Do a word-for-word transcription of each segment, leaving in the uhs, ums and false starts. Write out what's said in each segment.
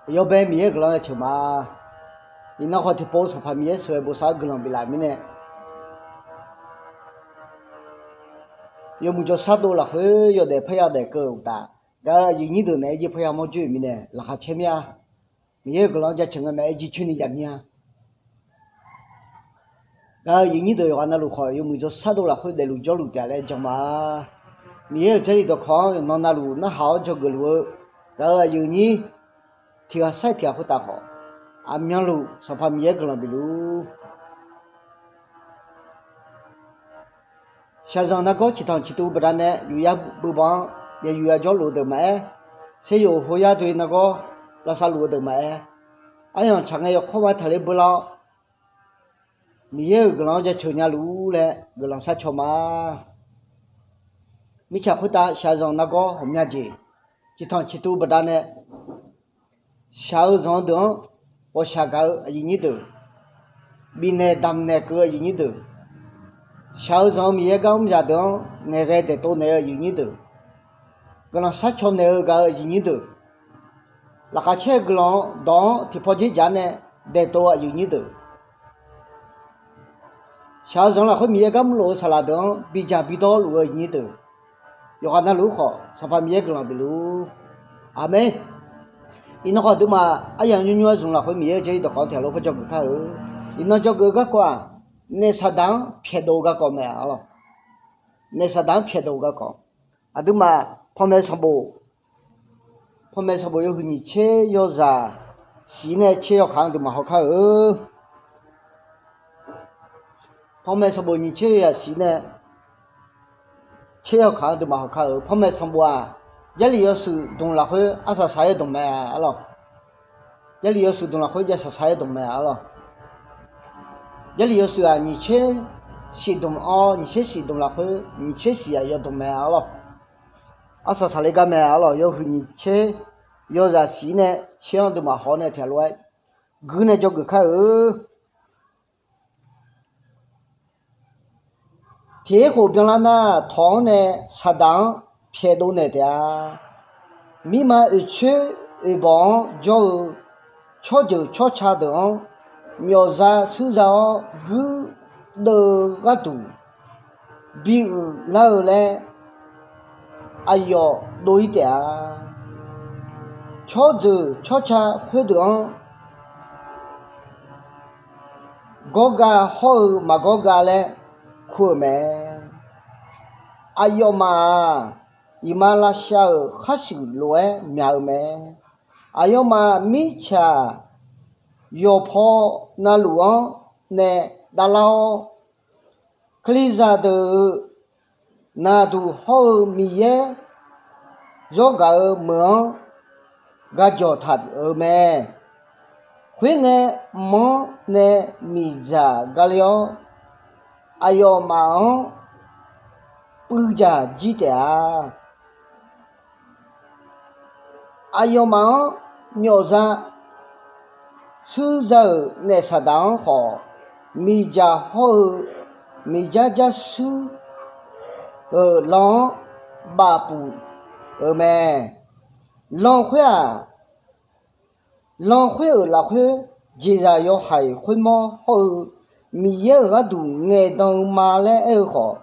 Yawbae Miqyaer-euq guiqlanq-anr jaceuq ma. Iqnan khawf tiqpov Sanqpaq Miqyaer sheuqghae bosav-eu guiqlanq biflaf mirnae, yawmuiq jawrshar dov lafkhoer yawdaef parya daef keuv-eu uqtaf, gaq-euq aqyuif nyir deuq naeq-aer jir parya mawr joer-euq mirnae laqkhaq caer mir-a. Miqyaer-euq guiqlanq-anr jaceuq ngae naeq-aer jircoer ni jav mir-a. Gaq-euq aqyuif nyir deuq yawqghaq navluf khawf yawmuiq jawrshar dov lafkhoer daefluf jawrluf taef laer jan ma. Miqyaer-euq Jarlif dawqkawq-anr yawqnan navluf narhaq-awr dzawgeuf luf-eu gaq-euq aqyuif nyir tiq ghaq sair tiq ghaq khoertav khawf, aqmyanluf Sanqpaq Miqyaer guiqlanq bifluf. Shaqzanq nargawr ciqtanq ciqtuv baqdanae yufyar beubanq-anr yaeqyuif yajawr luf-eu deuq maqaer, saeryoq hoyar doe nargawr lavsav luf-eu deuq maqaer, aryamq tsaq ngae yawkawr ma taqler beular-awr, Miqyaer-euq guiqlanq-anr jaceuq nya luf-ur laer guiqlanq sharcaw ma. Mirtsaq khoertav shaqzanq nargawr ghawqmya jeq ciqtanq ciqtuv baqdanae shaq-eu zanq-eu deuq-anr ghawqshaq gaq-eu aqyuif nyir deuq, bifnaeq damqnaeq keuv-eu aqyuif nyir deuq, shaq-eu zanq-eu Miqyaer gar mr zaqdeuq-anr ngaeqghae daeqtov naeq-eu aqyuif nyir deuq, guiqlanq sharcaw naeq-eu gaq-eu aqyuif nyir deuq, laqkhaq caer-eu guiqlanq-anr dawq-anr tiqpaw dzer jaq nae daeqtov-eu aqyuif nyir deuq, shaq-eu zanq lafkhoer Miqyaer gar mrlof-eu saqlaq deuq-anr bidzaq bidawr luf-eu aqyuif nyir deuq, yawqghaq navluf-ur khawf Sanqpaq Miqyaer guiqlanq bifluf-ur. Aqmeq. Iqnan khawf aqduimaf aryamq nymr nymr-aer zmq lafkhoer Miqyaer-euq Jarlif dawqkawq-anr tiqghaq lof par dzawgeuf kar-eu. Iqnan dzawgeuf-eu garkawv-aq, naef saqdaq-anr pyaeqdov-eu garkawv mae arlawq. Naef saqdaq-anr pyaeqdov-eu garkawv, aqduimaf panmaeq sanqbof, panmaeq sanqbof yawhuiq nyiq tser yawzaq shif nae tser yawkaq-anr aqduimaf haw kar-eu. Panmaeq sanqbof nyiq tser yawzaq shif nae tser yawkaq-anr aqduimaf haw kar-eu. Panmaeq sanqbof-aq, Jarlif yawshuif dmq lafkhoer arsaq saq-aer dmq mae arlawq. Jarlif yawshuif dmq lafkhoer jav saq saq-aer dmq mae arlawq. Jarlif yawshuif-aq nyiq tser shif dmq-awr, nyiq tser shif dmq lafkhoer nyiq tser shif aqyawf dmq mae arlawq. Arsaq saqler gar mae arlawq. Yawhuiq nyiq tser yawzaq shif nae tser-anr aqduimaf haw nae tiqghaq lof-aer guir nae dzawgeuf kar-eu. Tiq aerkhof byanlar nar, tawq-anr nae saqdaq-anr pyaeqdov naeq taef-a. Mirma oeqcoer oeqbawq-anr jawr-eu tsawrjeuq tsawrca deuq-anr myawfza shuirza-awr guirdeuv-eu gharduq bi uiqlar-eu laer aqyawf dov-ir taef-a. Tsawrjeuq tsawrca khoerdeuq-anr gawrgav hawr-eu maqgawr gav laer kur-euq mae. Aqyawfmaf-aq, iqmalavshav-euq kharshuif lof-aer myaq-eu mae. Aqyawfmaf mirtsaq yawqpaw navluf-anr nae davlar-awr, Kalizaq deuq-euq naqduq hawr-eu Miqyaer zawr gaq-eu meuq-anr gajawq taq-euq mae. Khoerngae, mq-anr nae miqdzaq gale-awr, aqyawfmaf-anr puivdzaq jir taef-a. Aqyawfmaf-anr myawfza shuirza-euq naef saqdaq-anr khawf, miqdzaq hawr-eu miqdzar dzarshuir-euq lan-anr bafpuf-euq mae. Lan khoer-aq, lan khoer-euq lafkhoer jeqzaq yawhaiq khoermawr hawr-eu Miqyaer-euq gharduq ngaeqdan-eu ma laer aer-eu khawf,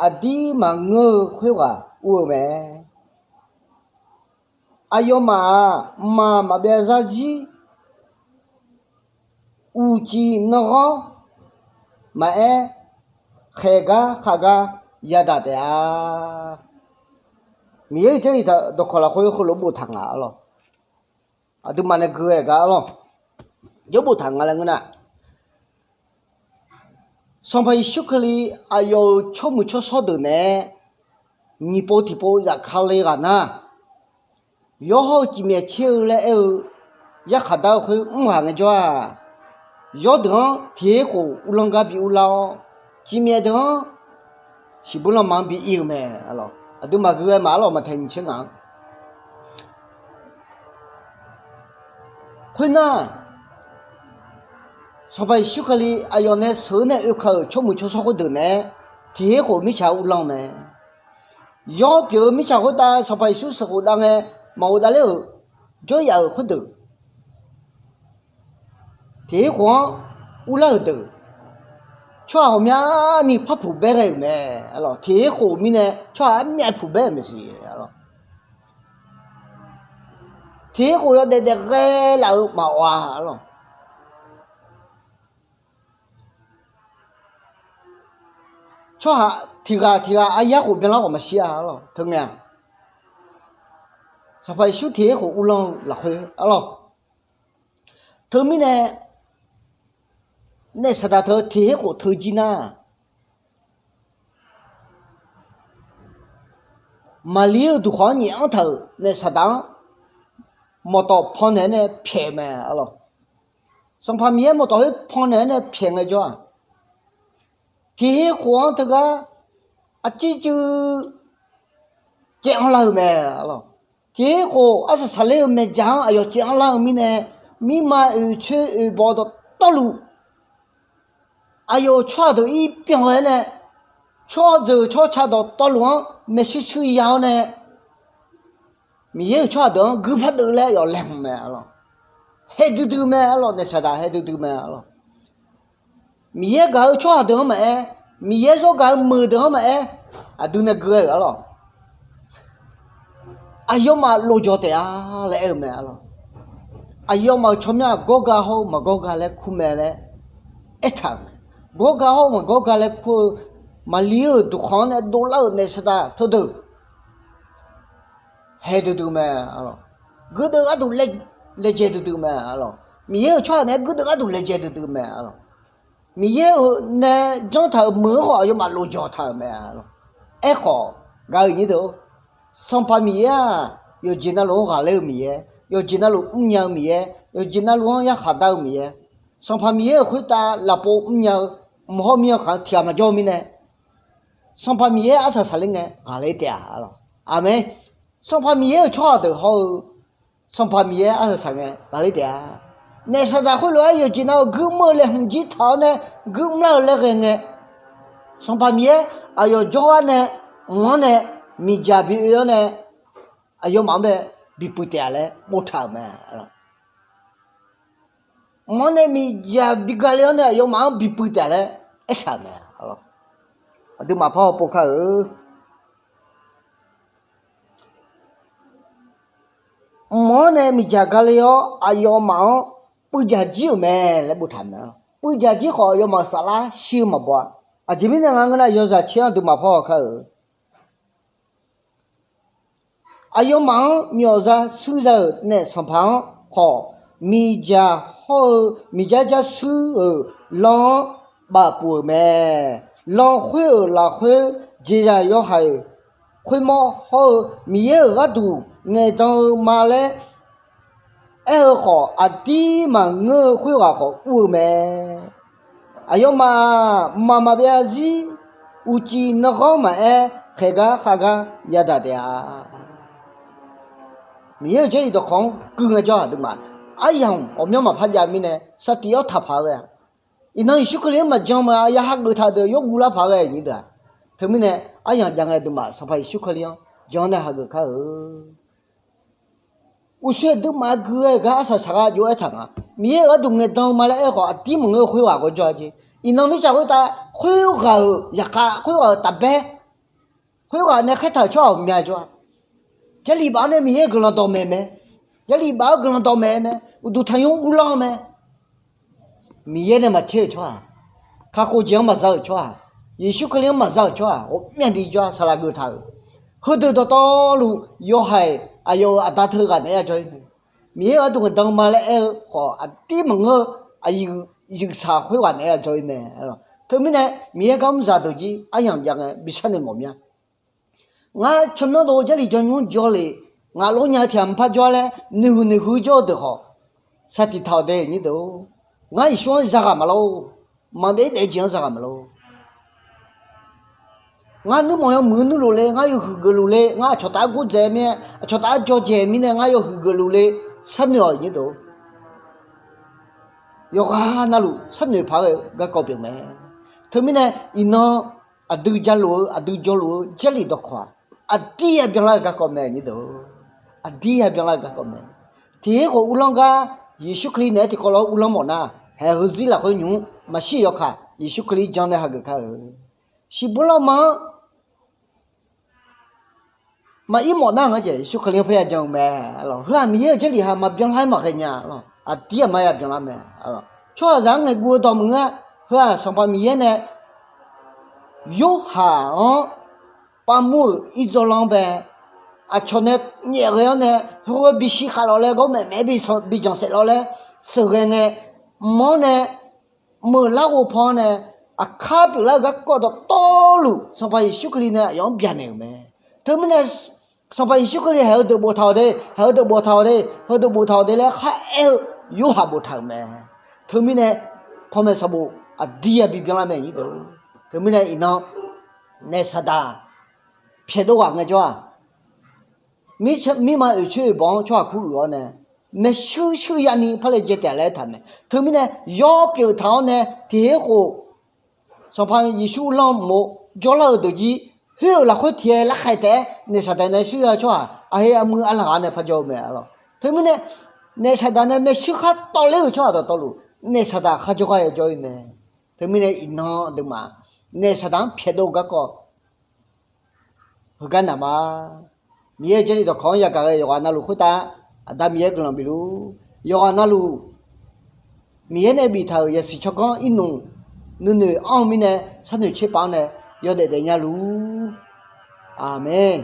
aqdir maqngeur-eu khoerghaq ur-eu mae. Aqyawfmaf-aq, mqmaq maqbyav zarzir uqcif nanrghanr maqaer, khaeq gar khav gar yadaq taef-a. Miqyaer-euq Jarlif dawqkawq lafkhoer heulof boftaq nga arlawq. Aqduimaf nae gui-aer gar arlawq, jawr boftaq nga laer ngeur nar, Sanqpaq Yeqsur Kali aqyawf-euq tsawrmuiq tsawrshawr deuq naeq-aer nyiq pov tiqpov zafkale ghaq nar, yawr hawr-eu cifmyaef tser-eu laer aer-eu yarkhaq dar-eu khoer mr ghaq ngaejawr-aq, yawrdeuq-anr tiq her khof uvlanr gar bi uvlar-awr, cifmyaef deuq-anr siqbur lanma-anr bi ir-eu mae. Aqduimaf gui-aer ma arlawq, maqtaeq nyiq tser ngaq-anr. Khoernar, Sanqpaq Yeqsur Kali aqyawf nae sheuq-eu nae oekaq-euq tsawrmuiq tsawrshawr khoerdeuq naeq-aer tiq her khof mirtsaq uvlanr-eu mae. Yawr pyeuf-eu mirtsaq khoertav Sanqpaq Yeqsur sheuqkhof dav ngae maqghov davler-euq jawryaf-euq khoerdeuq, Tiq her khof-anr urlar-euq deuq, tsawrhaq ghawqmyani par puq baer ghae-euq mae. Tiq her khof mirnae tsawrhaq armyav puq baer-euq maeqshi. Tiq her khof yawdaef daef ghae laf-euq maqawf-a lawq. Tsawrhaq tiq ghaq tiq ghaq aryar khof byanlar khawf maqshir-a lawq. Teu ngae-aq, Sanqpaq Yeqsur tiq her khof uvlanr-eu lafkhoer-a lawq. Teumirnae, naef saqdaq teu tiq her khof teu jir nar, Maqlir-euq duqkhawq-anr nyaef anr taq-euq naef saqdaq-anr mawqtawf pannaeq-aer nae pyaeq-eu mae-a lawq. Sanqpaq Miqyaer mawqtawf khoer pannaeq-aer nae pyaeq ngaejawr-aq, tiq her khof-anr teugar arcir cuiv caev anrlar-eu mae-a lawq. Tiq her khof arsaq saqler-eu maeqdzaq-anr aqyawf caev anrlar-eu mirnae, mirma oeqtsoeq oeqbawq dawqtawvluf, aqyawf-euq tsawrhaq deuq ir pyan-aer nae, tsawrjeuq tsawrca dawqtawvluf-anr maeqshi shuir ya-awr nae, Miqyaer-euq tsawrhaq deuq-anr guir pardeuv laer yawf laeqhmq mae-a lawq. Haeq duidui mae-a lawq. Naef saqdaq haeq duidui mae-a lawq. Miqyaer gaq-eu tsawrhaq deuq-anr maqaer, Miqyaer zawrgaq-eu meuq deuq-anr maqaer, aqdui nae gui-aer-euq-a lawq. Aqyawfmaf lofjawq taef-a laer aer-eu mae-a lawq. Aqyawfmaf-euq tsawrmyanr-aq gawrga hawr-eu maqgawrga laer kur mae laer aertaq-euq mae. Gawrga hawr-eu maqgawrga laer kur-eu, Maqlir-euq duqkhawq-anr nae dovlar-euq naef saqdaq teudeuq haeq duidui mae-a lawq. Guirdeuv gharduq laejae duidui mae-a lawq. Miqyaer-euq tsawrhaq naeq-aer guirdeuv gharduq laejae duidui mae-a lawq. Miqyaer-euq nae janr taq-euq meuq-anr khawf aqyawfmaf lofjawq taq-euq mae-a lawq. Aerkhawf, gaq-euq nyir deuq-or, Sanqpaq Miqyaer-aq, yawqjeq navluf-anr ghaqler-eu Miqyaer, yawqjeq navluf mrnya-eu Miqyaer, yawqjeq navluf-anr yarkhaq dar-eu Miqyaer, Sanqpaq Miqyaer-euq khoertav lafpov mrnya-eu, mq hawr mir-anr kaq-anr tiq ghaq maqjawr-eu mirnae, Sanqpaq Miqyaer arsaq saqler ngae ghaqler taef-a lawq. Aqmeq. Sanqpaq Miqyaer-euq tsawrhaq deuq hawr-eu, Sanqpaq Miqyaer arsaq saq ngae ghaqler taef-a. Naef saqdaq khoerlof-aer yawqjeq navluf guirmr-eu laeqhmq jir taq-awr nae guirmr lar-eu laer ghae ngae, Sanqpaq Miqyaer aqyawf jawrgar nae, mq-anr nae miqdzaq bi oe-awr nae, aqyawfmaf-anr bae bipuiv taef-a laer boftaq-euq mae. Mq-anr nae miqdzaq bi gale-awr nae aqyawfmaf-anr bipuiv taef-a laer aertaq-euq mae. Aqduimaf par hawpov kar-eu. Mq-anr nae miqdzaq gale-awr aqyawfmaf-anr puivdzaq jir-euq mae laer boftaq mae. Puivdzaq jir khawf aqyawfmaf-euq saflar shir-eu maqbaw-a. Aqjeq mirnae nga ngeur nar, yawzaq tser-anr aqduimaf par haw kar-eu. Aqyawfmaf-anr myawfza shuir za-euq naef sanqpaq-anr khawf, miqdzaq hawr-eu miqdzar dzar shuir-euq lan-anr bafpuf-euq mae. Lan khoer-euq lafkhoer jeqzaq yawhaiq khoermawr hawr-eu Miqyaer-euq gharduq ngaeqdan-eu ma laer aer-eu khawf, aqdir maqngeur-eu khoerghaq khawf ur-eu mae. Aqyawfmaf-aq, mqmaq maqbyav zarzir uqcif nanghanr maqaer, khaeqgar khavgar yadaq taef-a. Miqyaer-euq Jarlif dawqkawq-anr guv ngaejawr aqduimaf aryamq ghawqmyanr maqpar jav mirnae, saqtiq-awr taqpaq-eu ghae-a. Iqnan Yeqsur Kali-anr maqjan ma ya hageuf taq deuq yawguv lar paq ghae nyir deuq-aq. Teumirnae aryamq jav ngae aqduimaf Sanqpaq Yeqsur Kali-anr jan-awr nae hageuf kar-eu. Uqshoe aqduimaf gui-aer gar arsaq saqghaq jov-aer taq nga. Miqyaer-euq gharduq ngaeqdan-eu ma laer aer khawf, aqdir maqngeur-eu khoerghaq gawr jawr-a jeq. Iqnan mirtsaq khoertav khoerghaq-euq yaqkhav, khoerghaq-euq tafbaer, khoerghaq nae khaertaq-euq tsawrhaq ghawqmya jawr-a. Jarlif baf-anr nae Miqyaer guiqlanq dawqmaeq mae. Jarlif baf-anr guiqlanq dawqmaeq mae. Uqduq tanqnymr uvlanr-eu mae. Miqyaer nae maqtser-euq tsawrhaq, kakhof jeq-anr maqza-euq tsawrhaq, Yeqsur Kali-anr maqza-euq tsawrhaq ghawqmyani jawr-a. Saqlaq geuf taq-euq heudeuq dawqtawvluf yawhaiq aqyawf-euq aqda teughaq naeq-aer yajawr-ir mae. Miqyaer-euq gharduq ngaeqdan ma laer aer-eu khawf, aqdir maqngeur-eu aqyuif yuifsaq khoerghaq naeq-aer yajawr-ir mae. Teumirnae Miqyaer gar mr zaqdeuq jir aryamq jav ngae bi sharnoeq mawf mya. Ngar tsawrmyanr dov Jarlif jawr nymr jawr lef, ngaq lor nya-eu tiq ghaq maqpar jawr-a laer noeqhuiq noeqhuiq jawr-eu deuq khawf, saqtiq taq-awq dae nyir deuq-or. Ngar Yeqsur-anr zaghaq maqlor. Maqbyav-ir daef-eu jeq-anr zaghaq maqlor. Ngar nuirmanq yawmuiq-eu nuirluf le, ngar yawhuiq geufluf le, ngar aqcawq taf-aer gordzaeq mir-aer, aqcawq taf-aer dzawdzaeq mirnae ngar yawhuiq geufluf le, sharnoeq-awq nyir deuq-or. Yawqghaq navluf sharnoeq paq-aer ghae-eu garkawv pyeuf mae. Teumirnae iqnan aqdui jaluf-eu, aqdui jawrluf-eu Jarlif dawqkawq-aq, aqdir ya byanlar-eu garkawv mae nyir deuq-or. Aqdir ya byanlar-eu garkawv mae. Tiq her khawf uvlanr gar, Yeqsur Kali naeq-aer tiqkawv lof-aer uvlanr mawf nar, haeq heuzir lafkhoer nymq-mr maqshir yawkaq Yeqsur Kali janr nae hageuf kar-eu. Shiqbuir lanrma-anr maqir mawf nar-anr jeq Yeqsur Kali-anr parya jan-eu mae. Heu-aq Miqyaer-euq Jarlif ha maqbyan lar-aer maqghae nya. Aqdir aqma ya byanlar mae. Tsawrhaqzaq-anr ngaeqguv-eu dawq maqngeur-a. Heu-aq Sanqpaq Miqyaer nae Yorhaq-anr parmur-euq irdzaw lan-anr bae aqcawq nae nyaef ghae-awr nae heulof-aer bisiq khav lawq laer gawrmaeq maeq-aer bijanq saef lawq laer sheuqghae ngae, mq-anr nae meuq larghov pan-anr nae aqkar pyeuflar-eu garkawv dawqtawvluf Sanqpaq Yeqsur Kali nae aqyawf-anr byaqnaeq-euq mae. Teumirnae Sanqpaq Yeqsur Kali haeq heudeuq boftaq-awq de, haeq heudeuq boftaq-awq de, heudeuq boftaq-awq de laer kharaer-eu Yorhaq boftaq-euq mae. Teumirnae panmaeq sanqbof aqdir ya bibyanlar mae nyir deuq. Teumirnae iqnan naef saqdaq pyaeqdov ghaq ngaejawr-aq, mirma oeqcoer oeqbawq-anr tsawrhaq kur uiq-awr nae maershuir shuir yani par laejae taef laer aertaq mae. Teumirnae yawr pyeuf taq-awr nae tiq her khof Sanqpaq Yeqsur lanr mq-eu jawrlar-eu deuq jir khoer-euq lafkhoer tiq-aer larkhaeq taef-aer naef saqdaq nae shuir-eu tsawrhaq aqhe aqmuiq arlaq ghaq nae parjawr-eu mae. Teumirnae naef saqdaq nae maershuir khar tawvler-euq tsawrhaq dawqtawvluf naef saqdaq kharjawr gar yajawr-ir mae. Teumirnae iqnan aqduimaf naef saqdaq-anr pyaeqdov-eu garkawv heugar naq ma. Miqyaer-euq Jarlif dawqkawq-anr yagaq ghae yawqghaq navluf khoertav Aqda Miqyaer guiqlanq bifluf, yawqghaq navluf Miqyaer nae biftaq-euq yasiq tsawrganr irnmq nuinoeq anr-eu mirnae sharnoeq tserpav-anr nae yawdaef daefnya luf. Aqmeq.